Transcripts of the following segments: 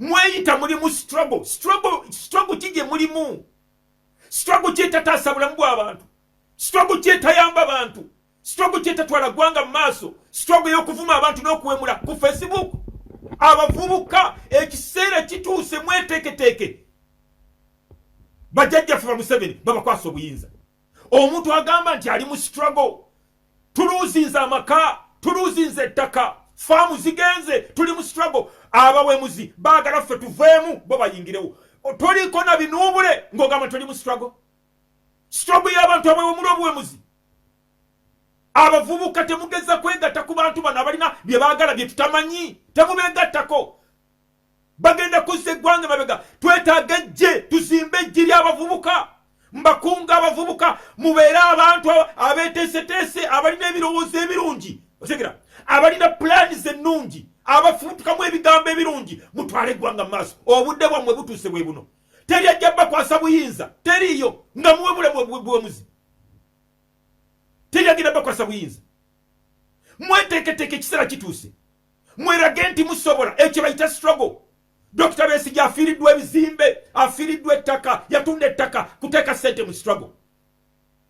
Mweyita muli mu struggle. Struggle, struggle ki gye mulimu? Struggle ki etataasa bulamu bw'abantu? Struggle ki etayamba bantu? Struggle ki etatwala ggwanga mu maaso? Struggle y'okuvuma abantu n'okuwemula ku Facebook. Abavubuka, ekiseera kituuse, mweteeketeeke. Bajjajjaffe ba Museveni babakwasa obuyinza. Omuntu agamba nti ali mu struggle, tuluuzinze amaka, tuluuzinze ettaka, faamu zigenze, tuli mu struggle. Abawemuzi baagala ffe tuveemu, bo bayingirewo. Toliko na binuubule ng'ogamba toli mu struggle. Struggle y'abantu abawemula, obuwemuzi. Abavubuka, temugeza kwegatta ku bantu bano abalina bye baagala bye tutamanyi. Temubeegattako, bagenda kuzza eggwanga mabega. Twetaaga ejje, tuzimbe ejji ly'abavubuka. Mbakunga abavubuka, mubeere abantu abeeteeseteese, abalina ebirowoozo ebirungi, otegera, abalina pulaani ennungi, abafuutukamu ebigambo ebirungi, mutwale eggwanga mu maaso. Obudde bwammwe butuuse, bwe buno. Teri ajja bakwasa buyinza, teriiyo nga muwebule buwemuzi. Teri agenda bakwasa buyinza. Mweteeketeeke, ekiseera kituuse, mwerage nti musobola. Ekyo bayita struggle. Dr Besigye afiiriddwa ebizimbe, afiiriddwa ettaka, yatunda ettaka kuteeka ssente mu struggle.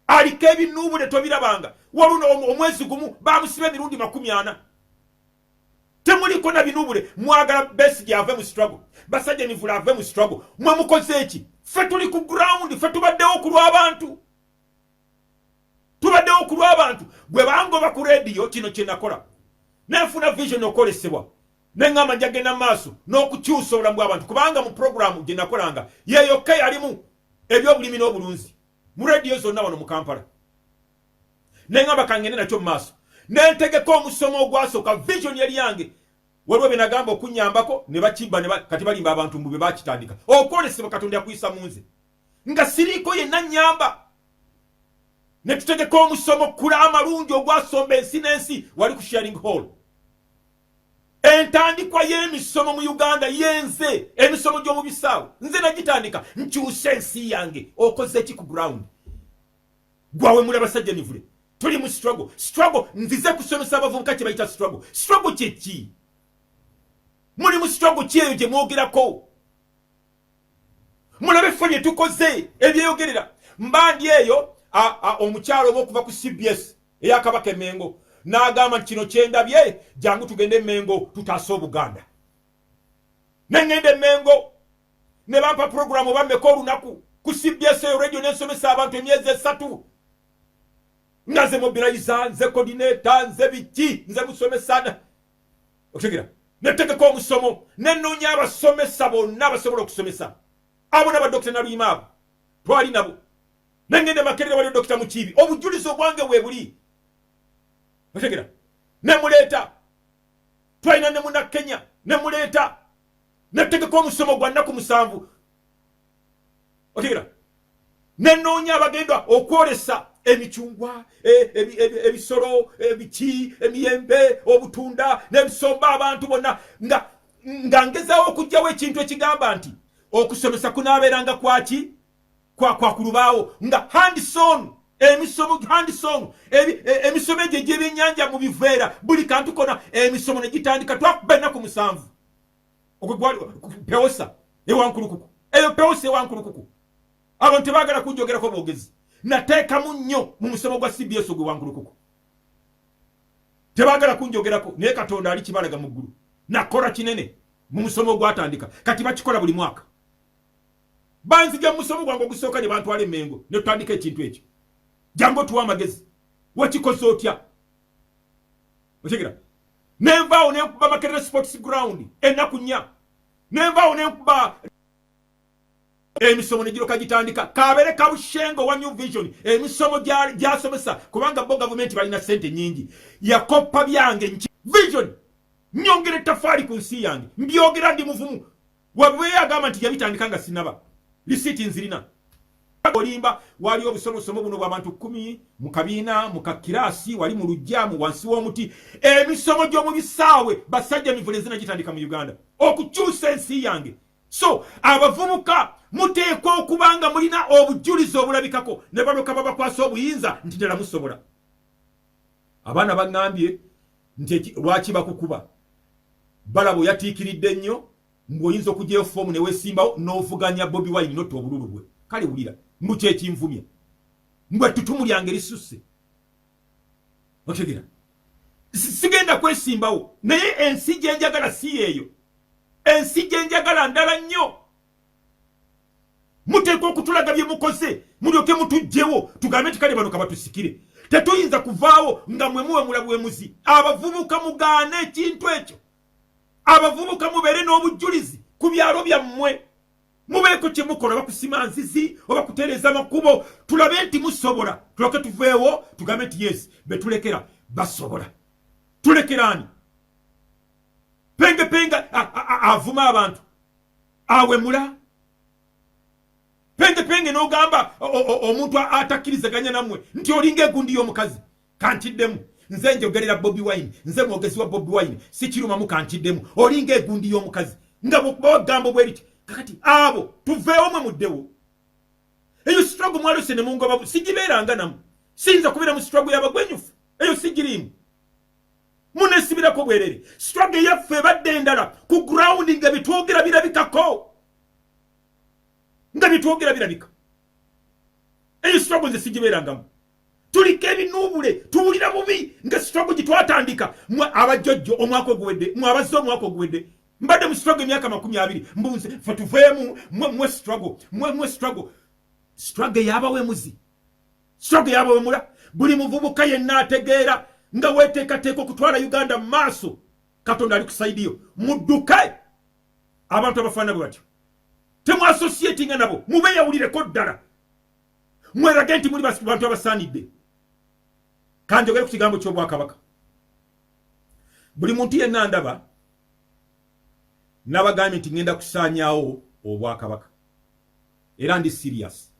Aliko ebinuubule tobirabanga. Waluno omwezi gumu bamusiba emirundi 40. Temuliko na binuubule. Mwagala Besigye ave mu struggle, Basajja Mivule ave mu struggle. Mwe mukoze eki? Ffe tuli ku ground, ffe tubaddewo ku lw'abantu, tubaddewo ku lw'abantu. Gwe bangoba ku rediyo, kino kye nakola, nenfuna vision okwolesebwa, neŋŋamba njagenda maaso n'okukyusa obulamu bw'abantu, kubanga mu puroguramu gye nakolanga yeyokka yalimu ebyobulimi n'obulunzi mu rediyo zonna wano mu Kampala. Neŋŋamba kangende nakyo mu maaso, nentegeka omusomo ogwasooka. Vision yali yange. Waliwo bye nagamba okunyambako ne bakibba, kati balimba abantu mbu be bakitandika. Okwolesebwa Katonda yakuyisa mu nze nga siriiko yenna nnyamba, ne tutegeka omusomo Kula Amalungi ogwasomba ensi n'ensi wali ku Sharing Hall. Entandikwa y'emisomo mu Uganda yenze. Emisomo gy'omu bisaawe nze nagitandika. Nkyuse ensi yange. Okoze eki ku ground? Gwawemula Basajja Mivule, tuli mu struggle. Struggle, nzize kusomesa abavubuka kye bayita struggle. Struggle kyeki? Muli mu struggle ki eyo gye mwogerako? Mulabe ffe bye tukoze ebyeyogerera. Mbandi eyo omukyalo omu okuva ku CBS eyakabaka Emengo n'agamba nti kino kyendabye, jangu tugende Emengo tutaase Obuganda. Neŋŋenda Emengo ne bampa puroguramu bammeka olunaku ku CBS eyo radio, nensomesa abantu emyezi 3 nga nze mobilizer, nze coordinator, nze biki, nze musomesa. Okitegera? Netegeka omusomo, nenoonya abasomesa bonna abasobola okusomesa, abo nabadokita Naluyima, abo twali nabo. Nengenda Makerere, waliyo Dokita Mukiibi, obujulizi obwange bwe buli. Otegera? Nemuleeta, twalina ne muna Kenya, nemuleeta, netegeka omusomo gwa nnaku 7. Otegera? Nenoonya abagenda okwolesa emicungwa, ebisolo, ebiki, emiyembe, obutunda, nebisomba abantu bonna, nga ngezaawo okugjawo ekintu ekigamba nti okusomesa kunaabeeranga kwaki, kwa ku lubaawo, nga hands-on, emisomo hands-on, emisomo egyo egy'ebyennyanja mu biveera, buli kantu kona. Emisomo ne gitandika, twakuba ennaku 7. Ogwo gwali Pewosa ewankulukuku, eyo Pewosa ewankulukuku. Abantu tebaagala kunjogerako bwogezi. Nateekamu nnyo mu musomo gwa CBS ogwe wankulukuku. Tebaagala kunjogerako, naye Katonda ali kibalaga mu ggulu. Nakola kinene mu musomo ogwatandika, kati bakikola buli mwaka. Banzija mu musomo gwange ogusooka ne bantwala Emmengo ne tutandika ekintu ekyo. Jangu otuwa amagezi, wakikoze otya? Otegera? Nenvaawo nenkuba Makerere Sports Ground ennaku 4. Nenvaawo nenkuba emisomo negiroka gitandika. Kabere Kabushengo wa New Vision, emisomo gyasomesa, kubanga bo gavumenti balina sente nyingi, yakopa byange. Vision, nyongera ettafaali ku nsi yange. Mbyogera, ndi muvumu. Wabwe agamba nti yabitandika nga sinaba, lisiiti nzirina. Olimba. Waliwo obusomosomo buno bw'abantu 10 mu kabiina, mu kakiraasi, wali mu lujja, mu wansi w'omuti. Emisomo gy'omu bisaawe, Basajja Mivule nzina gitandika mu Uganda okukyusa ensi yange. So abavubuka, muteekwa okuba nga mulina obujulizi obulabikako, ne balyoka babakwasa obuyinza nti ddala musobola. Abaana baŋŋambye nti lwaki bakukuba? Balaba oyatiikiridde nnyo. Ng'oyinza okugyayo foomu ne weesimbawo n'ovuganya Bobi Wine notta obululu bwe. Kale wulira, mbu kyekinvumya, mbu ettutumu lyange lisusse. Otegera, sigenda kwesimbawo, naye ensi gye njagala si yeeyo. Ensi gye njagala ndala nnyo. Muteekwa okutulaga bye mukoze, mulyoke mutugjewo, tugambe nti kale bano kabatusikire. Tetuyinza kuvaawo nga mwe muwemula bwemuzi. Abavubuka, mugaane ekintu ekyo. Abavubuka, mubeere n'obujjulizi ku byalo byammwe, mubeeko kye mukola, oba kusima nzizi oba kutereeza amakubo, tulabe nti musobola, tulyoke tuveewo tugambe nti yes, betulekera basobola. Tulekeraani penge penge avuma abantu, awemula penge penge, n'ogamba omuntu atakkirizaganya nammwe nti olinga egundi y'omukazi. Kankiddemu, nze njogerera Bobi Wine, nze mwogezi wa Bobi Wine, sikirumamu. Kankiddemu, olinga egundi y'omukazi, nga bwagamba bwe riti. Kakati abo tuveewo, mwe muddewo. Eyo struggle mwalose ne mungoba, sigibeeranga namu. Siyinza kubeera mu struggle y'abagwenyufu, eyo sigiriimu, munesibirako bwerere. Struggle eyaffe ebadde endala ku ground, nga bitwogera birabikako, nga bitwogera birabika. Eyo struggle nze sigibeerangamu. Tuliko ebinuubule, tuwulira bubi nga struggle gye twatandika mwe abajjojjo omwaka oguwedde, mwe abazze omwaka oguwedde. Mbadde mu struggle emyaka 20, mbunze fe tuveemu, mwe mwe struggle, mwe mwe struggle. Struggle yabawemuzi, struggle yabawemula. Buli muvubuka yenna ategeera nga weteekateeka okutwala Uganda mu maaso, Katonda ali ku side yo. Mudduke abantu abafaanana bwe batyo, temwassociatinga nabo, mubeyawulireko ddala, mwerage nti muli bantu abasaanidde. Kanjogere ku kigambo ky'obwakabaka. Buli muntu yenna ndaba nabagambye nti ŋŋenda kusaanyaawo obwakabaka, era ndi serious.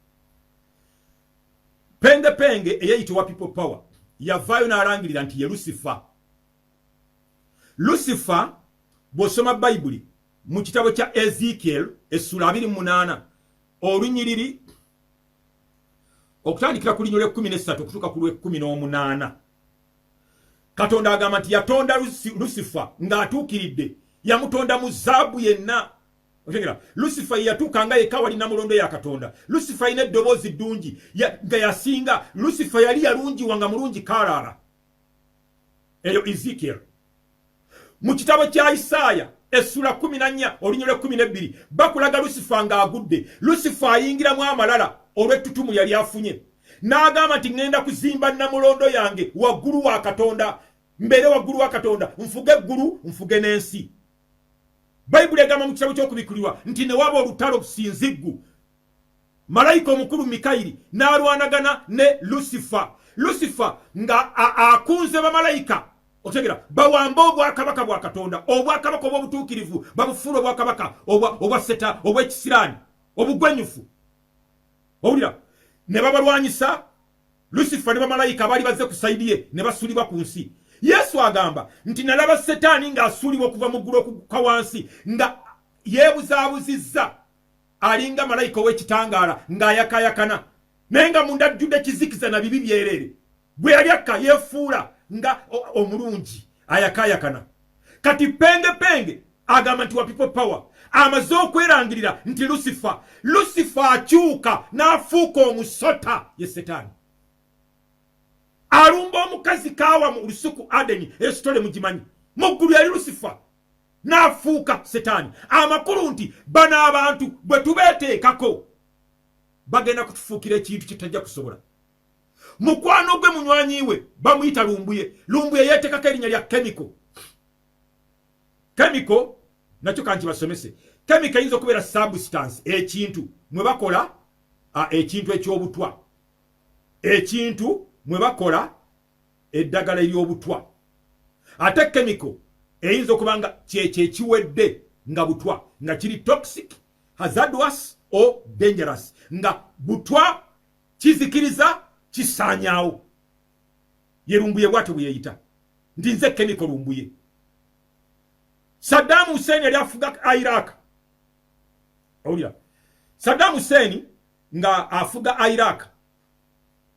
Penge penge eyeyitibwa People Power yavaayo n'alangirira nti ye Lusifa. Lusifa, bw'osoma Bayibuli mu kitabo kya Ezekiel essula 28, olunyiriri okutandikira ku linyo lw'e13 okutuuka ku lw'e18, Katonda agamba nti yatonda Lusifa ng'atuukiridde, yamutonda mu zaabu yenna. Otegera, Lusifa ye yatuuka nga yekka wali namulondo ya Katonda. Lusifa alina eddoboozi ddungi nga yasinga. Lusifa yali yalungiwa nga mulungi kaalaala. Eyo Ezekiel. Mu kitabo kya Isaaya essula 14, olunyiriri lw'e12, bakulaga Lusifa ng'agudde. Lusifa ayingiramu amalala olw'ettutumu yali afunye, n'agamba nti ŋŋenda kuzimba namulondo yange waggulu wa Katonda, mbeere waggulu wa Katonda, nfuge eggulu, nfuge n'ensi. Bayibuli egamba mu kitabo ky'Okubikkulirwa nti ne waba olutalo sinziggu, malayika omukulu Mikayiri n'alwanagana ne Lusifa. Lusifa nga akunze bamalayika, otegera, bawambe obwakabaka bwa Katonda, obwakabaka obw'obutuukirivu, babufuula obwakabaka obwa seta, obw'ekisiraani, obugwenyufu. Owulira, ne babalwanyisa. Lusifa ne bamalayika abaali bazze ku side ye ne basulibwa ku nsi. Yesu agamba nti nalaba Setaani ng'asuulibwa okuva mu ggulu okukka wansi, nga yeebuzaabuzizza, alinga malayika ow'ekitangaala, ng'ayakayakana, naye nga munda ajjudde kizikiza na bibi byereere. Bwe yali akka yeefuula nga omulungi ayakayakana. Kati penge penge agamba nti wa People Power amaze okwerangirira nti Lusifa. Lusifa akyuka n'afuuka omusota, ye Setaani alumba omukazi Kaawa mu lusuku Adeni. Eyo story mugimanyi. Mu ggulu yali Lusifa n'afuuka Setaani. Amakulu nti bano abantu bwe tubeeteekako bagenda kutufuukira ekintu kyetajja kusobola. Mukwano gwe, munywanyi we, bamuyita Lumbuye. Lumbuye yeeteekako erinnya lya Chemical. Chemical nakyo kankibasomese. Chemical eyinza okubeera substance, ekintu mwe bakola ekintu ekyobutwa, ekintu mwe bakola eddagala ery'obutwa. Ate chemical eyinza okuba nga kyekyo ekiwedde nga butwa, nga kiri toxic, hazardous or dangerous, nga butwa, kizikiriza, kisaanyaawo. Ye Lumbuye bwatyo bwe yeeyita nti nze Chemical Lumbuye. Saddam Hussein yali afuga Iraq. Owulira, Saddam Hussein nga afuga Iraq,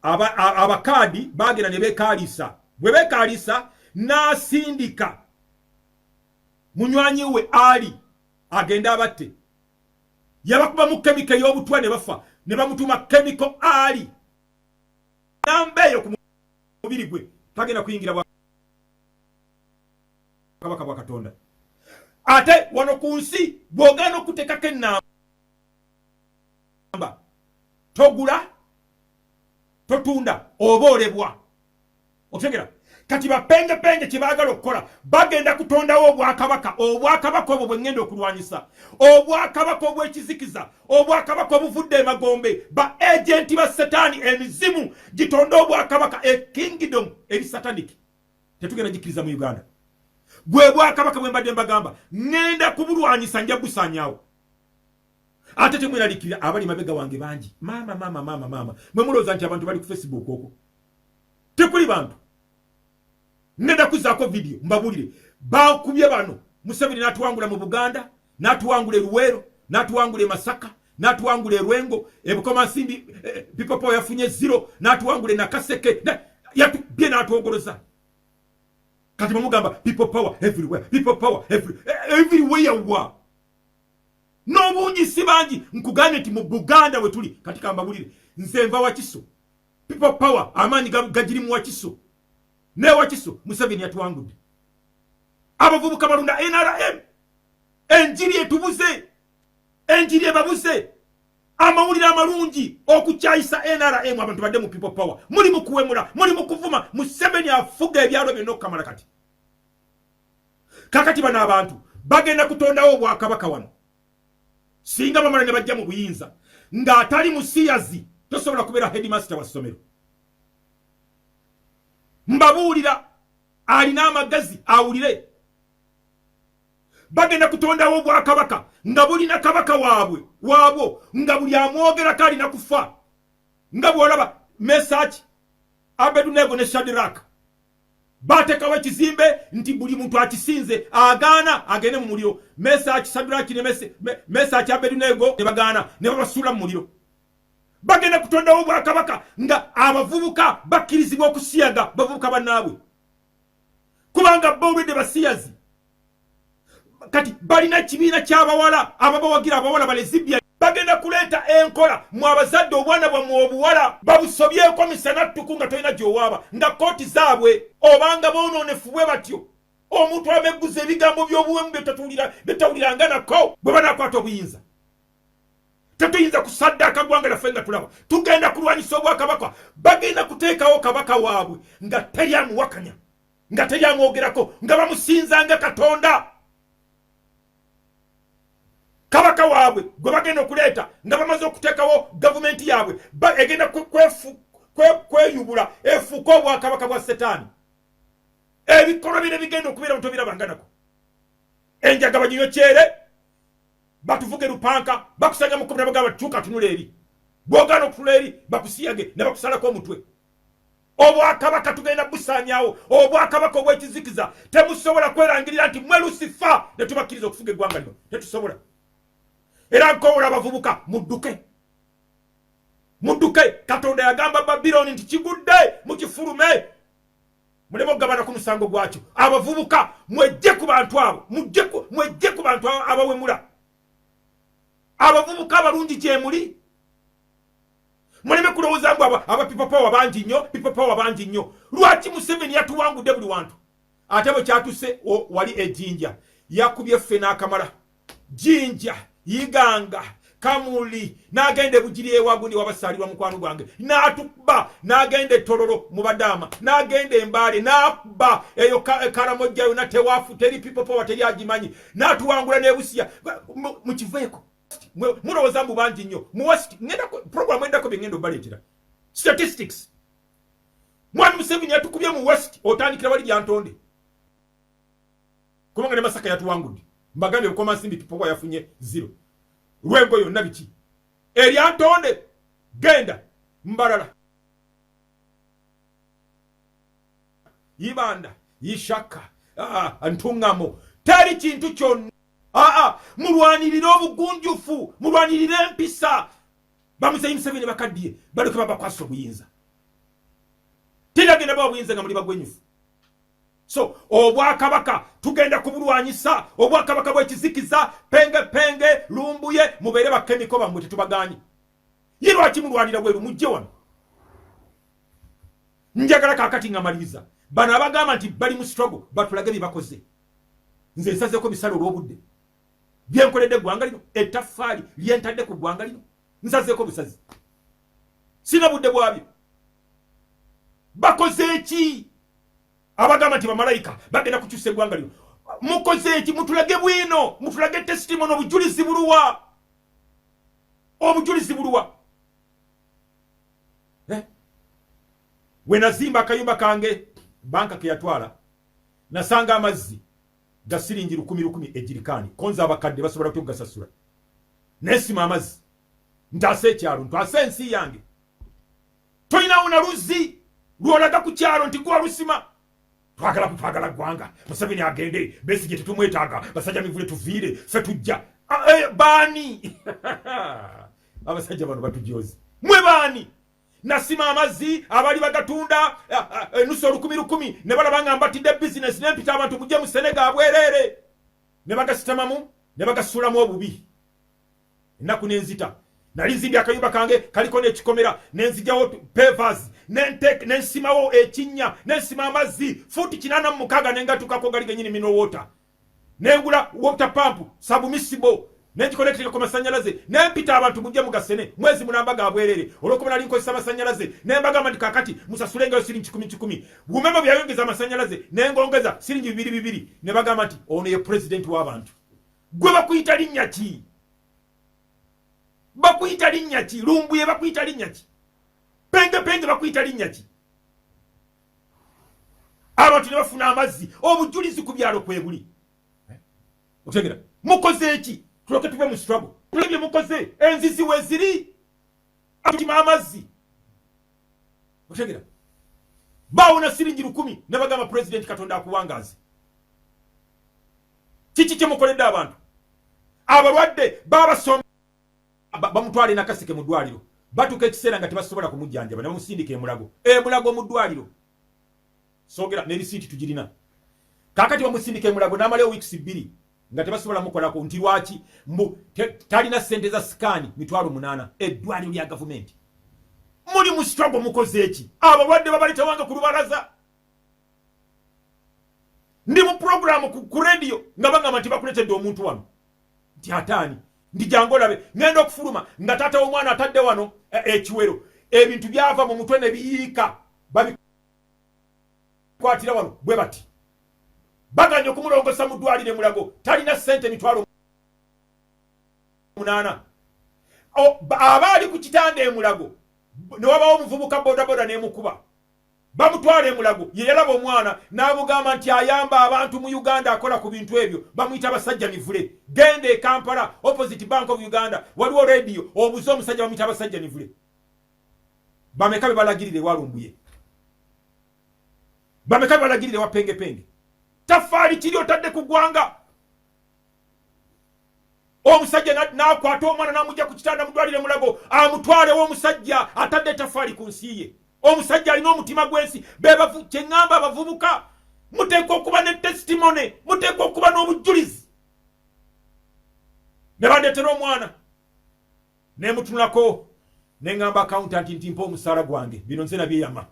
Abakaadi bagenda ne beekaaliisa. Bwe beekaaliisa, n'asindika munywanyi we Ali. Agende abatte. Yabakubamu chemical ey'obutwa ne bafa, ne bamutuma Chemical Ali. Namba eyo ku mubiri gwe, tagenda kuyingira bwakabaka bwa Katonda. Ate wano ku nsi bw'ogaana okuteekako ennamba, togula, totunda, oba olebwa. Otegera? Kati bapengepenge kye baagala okukola, bagenda kutondawo obwakabaka. Obwakabaka obwo bwe ŋŋenda okulwanyisa, obwakabaka obw'ekizikiza, obwakabaka obuvudde emagombe. Ba agent ba Setaani, emizimu gitonde obwakabaka, e kingdom eri satanic. Tetugenda gikkiriza mu Uganda. Bwe bwakabaka bwe mbadde mbagamba, ŋŋenda kubulwanyisa, nja busaanyaawo. Ate temweraliikirira, abali mabega wange bangi. Maama, maama, maama, maama, mwe mulowooza nti abantu bali ku Facebook, okwo tekuli bantu. Ngenda kuzaako vidiyo mbabuulire. Bakubye bano, Museveni n'atuwangula mu Buganda, n'atuwangula e Luweero, n'atuwangula e Masaka, n'atuwangula e Lwengo, eBukomansimbi People Power yafunye zero, n'atuwangula e Nakaseke, yatubye n'atwogoloza. Kati bamugamba People Power everywhere, People Power everywhere wa n'obungi si bangi. Nkugambye nti mu Buganda we tuli kati, kambabulire, nze nva Wakiso. People Power amaanyi gagiri mu Wakiso, ne Wakiso Museveni yatuwangudde. Abavubuka balunda NRM. Enjiri etubuze, enjiri ebabuze, amawulire amalungi okukyayisa NRM. Abantu badde mu People Power, muli mu kuwemula, muli mu kuvuma. Museveni afuga ebyalo byonna okukamala. Kati kakati bano abantu bagenda kutondawo obwakabaka wano. Singa bamala ne bajja mu buyinza, ng'atali musiyazi tosobola kubeera headmaster wa ssomero. Mbabuulira, alina amagezi awulire. Bagenda kutondawo obwakabaka nga bulina kabaka waabwe waabwo, nga buli amwogerako alina kufa, nga bw'olaba Mesaki, Abedunego ne Shadiraka. Bateekawo ekizimbe nti buli muntu akisinze, agaana agende mu muliro. Mesaki, Sadiraki ne Mesaki, Abedunego ne bagaana, ne babasuula mu muliro. Bagenda kutondawo obwakabaka nga abavubuka bakkirizibwa okusiyaga bavubuka bannaabwe, kubanga bo olwedde basiyazi. Kati balina ekibiina ky'abawala ababawagira, abawala balezibya. Bagenda kuleeta enkola mu abazadde, obwana bwammwe obuwala babusobyeko misana ttuku, nga tolina gy'owaaba, nga kooti zaabwe. Obanga boonoonefu bwe batyo, omuntu amegguza ebigambo by'obuwemu byetawuliranga nako. Bwe banaakwata obuyinza, tetuyinza kusaddaaka ggwanga lyaffe nga tulaba. Tugenda kulwanyisa obwakabaka. Bagenda kuteekawo kabaka waabwe nga teri amuwakanya, nga teri amwogerako, nga bamusinzanga Katonda. Kabaka waabwe gwe bagenda okuleeta nga bamaze okuteekawo gavumenti yaabwe, egenda kweyubula efuuke obwakabaka bwa Setaani. Ebikolwa bino bigenda okubeera mutobirabanga nako. Enjaga baginywe kyere, batuvuge lupanka, bakusanga mu kkomera, bagamba tuuka tunula eri. Bw'ogaana okutula eri, bakusiyage ne bakusalako omutwe. Obwakabaka tugenda busaanyaawo, obwakabaka obw'ekizikiza. Temusobola kwerangirira nti mwe Lusifa ne tubakkiriza okufuga eggwanga lino, tetusobola. Era nkowola abavubuka, mudduke, mudduke. Katonda yagamba Babiloni nti kigudde, mukifulume, muleme okugabana ku musango gwakyo. Abavubuka, mwejje ku bantu abo, mwejje ku bantu abawemula. Abavubuka abalungi gyemuli, muleme kulowooza ngu aba People Power bangi nnyo. People Power bangi nnyo. Lwaki Museveni yatuwangudde buli wantu? Ate bwe kyatuse wali ejinja, yakubye ffe n'akamala. Jinja, Iganga, Kamuli, n'agenda ebugiri ewagundi wabasaalirwa mukwano gwange, n'atukuba, n'agenda Etololo mu Badaama, n'agenda Embaale, n'akuba eyo Karamojja yonna tewaafu, teri People Power, teri agimanyi, n'atuwangula n'Ebusiya. Mukiveeko, mulowooza mbu bangi nnyo mu West. Ngenda programu eddako bye ngenda obaleetera statistics. Mwami Museveni yatukubye mu West, otandikira wali Lyantonde, kubanga ne Masaka yatuwangudde. Mbagambye, Bukomansimbi People Power yafunye zero, Lwengo yonna biki, Eryantonde, genda Mbarara, Ibanda, Ishaka, Ntungamo, teri kintu kyonna. Aa, mulwanirire obugunjufu, mulwanirire empisa. Bamuzeyi Museveni bakaddiye, baleke babakwasa obuyinza. Teri agenda bawa buyinza nga muli bagwenyufu. So obwakabaka tugenda kubulwanyisa, obwakabaka bwekizikiza. Penge penge, Lumbuye, mubeere bakemiko bammwe, tetubaganye. Ye lwaki mulwanira bweru? Mujje wano. Njagala kakati nga maliriza, bano abagamba nti bali mu struggle batulage bye bakoze. Nze nsazeko bisale olw'obudde, byenkoledde eggwanga lino, ettaffaali lyentadde ku ggwanga lino, nsazeeko busazi, sina budde bwabyo. Bakoze eki? Abagamba nti bamalayika bagenda kukyusa eggwanga lino, mukoze eki? Mutulage bwino, mutulage testimony. Obujulizi buluwa? Obujulizi buluwa? Eh? We nazimba akayumba kange, banka keyatwala, nasanga amazzi ga siringi lukumi lukumi egirikaani. Konza abakadde basobola kutya okugasasula? Nesima amazzi, ntaase ekyalo, ntwase ensi yange. Tolinawo na luzzi lwolaga ku kyalo nti gwa lusima. Twagala kutwagala ggwanga, Museveni agende, Besigye tetumwetaaga, basajja mivule tuviire, ffe tujja. Ah, baani abasajja bano batujozi? Mwe baani? Nasima amazzi, abali bagatunda enusu olukumi lukumi ne balaba nga mbatidde bizinesi, nempita abantu, mujje mu Senega abwereere, ne bagasitamamu ne bagasuulamu obubi. Ennaku nenzita. Nali nzimbye akayumba kange kaliko n'ekikomera, nenzigyawo pavers, nensimawo ekinnya, nensima amazzi fuuti 86 nengatukako, gali genyini mineral water. Nengula water pump submersible, nengikonectinga ku masanyalaze, nempita abantu, mujje mugasene, mwezi mulamba ga bwerere. Olwokuba nali nkozesa amasanyalaze, nembagamba nti kakati musasulengayo siringi kikumi kikumi. Bumema byayongeza amasanyalaze, nengongeza siringi bibiri bibiri, ne bagamba nti ono ye pulezidenti w'abantu. Gwe bakuyita linnya ki? Bakuyita linnya ki? Lumbuye bakuyita linnya ki? Penge penge bakuyita linnya ki? Abantu ne bafuna amazzi, obujulizi ku byalo kwebuli. Otegera mukoze eki? Tuloke tuve mu struggle, tulebye mukoze enzizi weziri atima amazzi. Otegera bawona siringi 1000 ne bagamba, "President, Katonda akuwangaaze." Kiki kyemukoledde abantu abalwadde? Babasoma bamutwale Nakaseke mu ddwaliro, batuuka ekiseera nga tebasobola kumujjanjaba, ne bamusindika Emulago. Emulago mu ddwaliro, sogera ne risiiti tugirina. Kakati bamusindika Emulago, n'amalayo weeks 2 nga tebasobola mukolako. Nti lwaki? Mbu talina sente za scan, 800,000. Eddwaliro lya gavumenti, muli mu struggle, mukoze eki? Abalwadde babalitawanga ku lubalaza. Ndi mu puroguramu ku radio nga bagamba nti bakuletedde omuntu wano, nti ataani, ndi jangu olabe. Ŋŋenda okufuluma nga taata w'omwana atadde wano ekiwero, ebintu byava mu mutwe ne biyiika, babikwatira wano bwe bati. Baganye okumulongosa mu ddwaliro Emulago, talina ssente 800,000. Aba ali ku kitanda Emulago, ne wabawo omuvubuka bodaboda n'emukuba, bamutwala Emulago. Ye yalaba omwana n'amugamba nti ayamba abantu mu Uganda, akola ku bintu ebyo, bamuyita Basajja Mivule. Genda e Kampala, opposite Bank of Uganda, waliwo rediyo, obuze omusajja bamuyita Basajja Mivule. Bameka be balagirira ewalumbuye? Bameka be balagirira ewa Pengepenge? Tafaali kiri otadde ku ggwanga. Omusajja n'akwata omwana n'amugja ku kitanda mudwalire Mulago, amutwalewo. Omusajja atadde etafaali ku nsi ye, omusajja alina omutima gw'ensi. Bebavu kyeŋŋamba, abavubuka muteekwa okuba ne testimony, muteekwa okuba n'obujulizi. Ne bandeetera omwana, nemutunulako, neŋŋamba accountant nti mpa omusaala gwange, bino nze nabyeyama,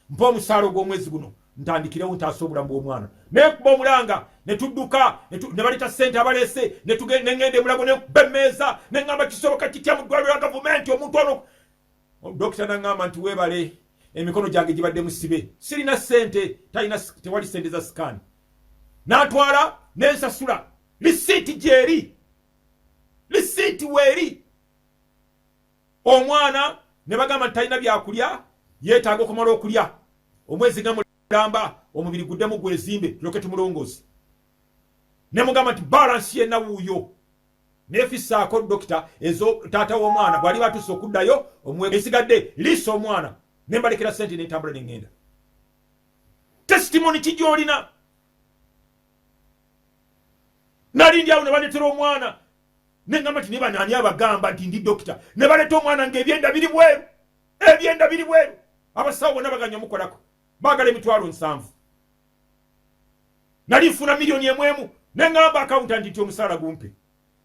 mpa omusaala ogw'omwezi guno ntandikirewo ntaasa obulamu bw'omwana. Nekuba omulanga, ne tudduka, ne baleeta ssente abaleese, neŋŋenda Emulago, nekuba emmeeza, neŋŋamba, kisoboka kitya mu ddwaliro lya gavumenti omuntu ono? Dokita naŋŋamba nti weebale, emikono gyange gibadde musibe, sirina ssente, talina, tewali ssente za scan. N'atwala, nensasula, lisiiti gyeri, lisiiti weeri. Omwana ne bagamba nti talina byakulya, yeetaaga okumala okulya omwezi nga mulamba, omubiri guddemu gwezimbe, tuloke tumulongooze. Ne mugamba nti balance yenna wuuyo, nefisaako dokita ezo taata w'omwana bw'ali batuuse okuddayo, esigadde liisa omwana, ne mbalekera sente, nentambula neŋŋenda. Testimony ki gy'olina? Nali ndi awo ne baleetera omwana, neŋŋamba nti ne banaani abagamba nti ndi dokita? Ne baleeta omwana ng'ebyenda biri bweru, ebyenda biri bweru. Abasawo bonna baganya omukolako, baagala 70,000. Nali nfuna miliyoni 1 emu, neŋŋamba accountant nti omusaala gumpe,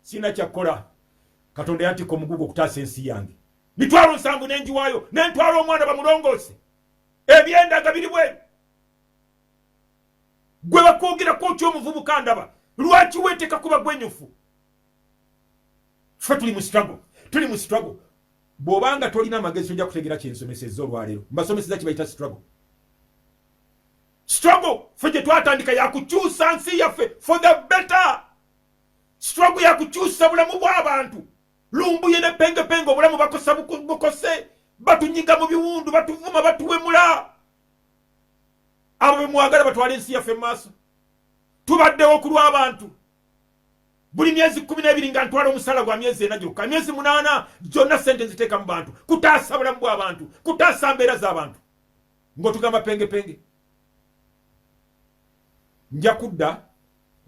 sina kyakkola. Katonda yantikka omugugu okutaasa ensi yange, 700,000 nenjiwaayo, nentwala omwana bamulongoose. Ebyendaga biri bweru. Gwe bakwogerako otya? Omuvubuka ndaba, lwaki weteeka kuba gwenyufu? Ffe tuli mu struggle, tuli mu struggle. Bw'obanga tolina amagezi, tojja kutegeera kyensomesezza olwaleero. Mbasomeseza kibayita struggle. Struggle ffe gye twatandika yakukyusa nsi yaffe for the better. Struggle yakukyusa bulamu bw'abantu. Lumbuye ne Pengepenge obulamu bakosa bukose, batunyiga mu biwundu, batuvuma, batuwemula. Abo bemwagala batwala ensi yaffe mu maaso. Tubaddewo ku lw'abantu. Buli myezi 12 nga ntwala omusala gwa myezi 4 gyokka, myezi 8 gyonna sente nziteeka mu bantu, kutaasa bulamu bw'abantu, kutaasa mbeera z'abantu. Ng'otugamba Pengepenge. Nja kudda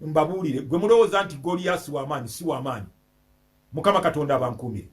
mbabuulire. Gwe mulowooza nti Goliyasi w'amaanyi, si w'amaanyi. Mukama Katonda abankuumire.